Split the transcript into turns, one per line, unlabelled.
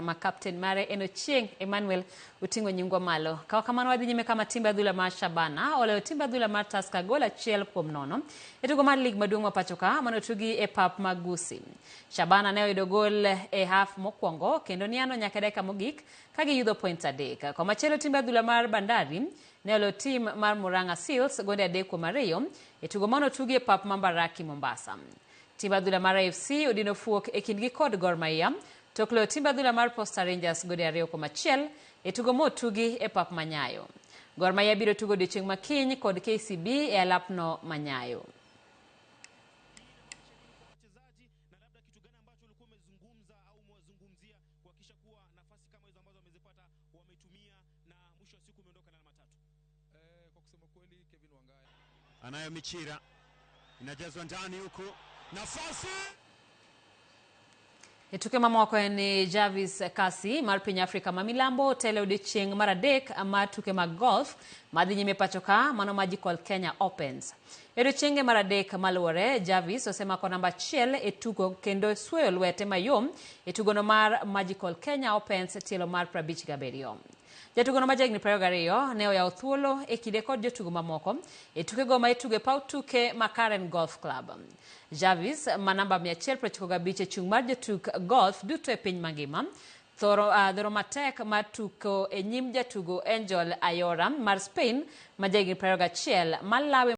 Ma kapten mare en Ochieng Emmanuel oting'o nyingwa malo. Kawa kamano wadhi nyime kama timbe adhula mar Shabana oloyo timbe adhula mar Tusker gol 1-0 e tugo mar lig maduong' ma pacho ka mane otugi e pap mag Gusii. Shabana ne oyudo gol e haf mokwongo kendo niano nyaka e dakika mogik ka giyudo points 3. Komachielo timbe adhula mar Bandari ne oloyo tim mar Murang'a Seals gonde 3-2 e tugo mane otugi e pap ma Mbaraki Mombasa. Timb adhula mar AFC odino fuok e kindgi kod Gor Mahia tok loyo timb adhula mar Posta Rangers gode 2-1 e tugo motugi e pap ma Nyayo. Gor Mahia biro tugo odiochieng' ma kiny kod KCB e alapno ma Nyayo.
Anayo Michira, inajazwa ndani huku, nafasi
E tuke mamoko en ni Jarvis Kasi mar piny Afrika ma milambo otelo e odiechieng' mar adek mar tuke mag golf madhi nyime pacho ka mano Magical Kenya Opens. E odiechienge mar adek maluwore, Jarvis osemako namba 1 e tugo kendo suoyo lwete mayom e tugono mar Magical Kenya Opens tielo mar 57. Jatugono ma jahigni 22 ne oyawo thuolo e kinde kod jotugo mamoko e tukego ma itugo e paw tuke ma Karen Golf Club. Jarvis ma namba 195 e chung' mar jotuk golf duto e piny mangima thoro, dhoro matek mar tuko e nyim jatugo Angel Ayora mar Spain ma jahigni 21 malawe.